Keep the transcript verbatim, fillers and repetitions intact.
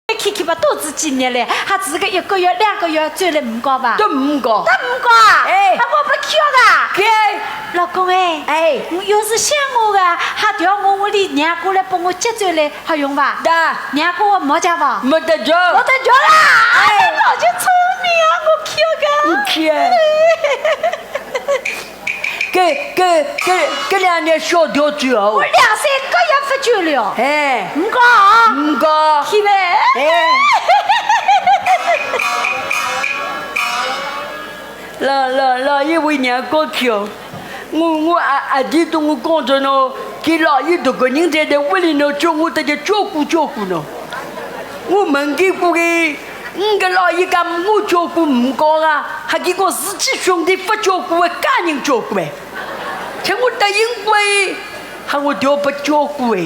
看看吧，肚子几日了，还是个一个月、两个月转来五个吧？都五个。都五个啊？哎。啊，我勿去个。去。老公哎，哎。侬要是想我个，还调我屋里娘家来帮我接转来，好用伐？对。娘家我没家伐？没得着。没得着啦！哎。哎，我就聪明啊，我去个。你去。 搿搿搿搿两年小调转哦。我两三个月勿转了。哎。五个啊？五个。去呗。哎。老老老爷为娘家去哦。我我阿阿弟对我讲着喏，搿老爷搿个人在在屋里喏，叫我得叫照顾照顾喏。我问过个， 嗯，搿老爷讲我照顾五个啊，还搿个自己兄弟勿照顾个，家人照顾哎。像我答应过哎，还我调拨照顾哎。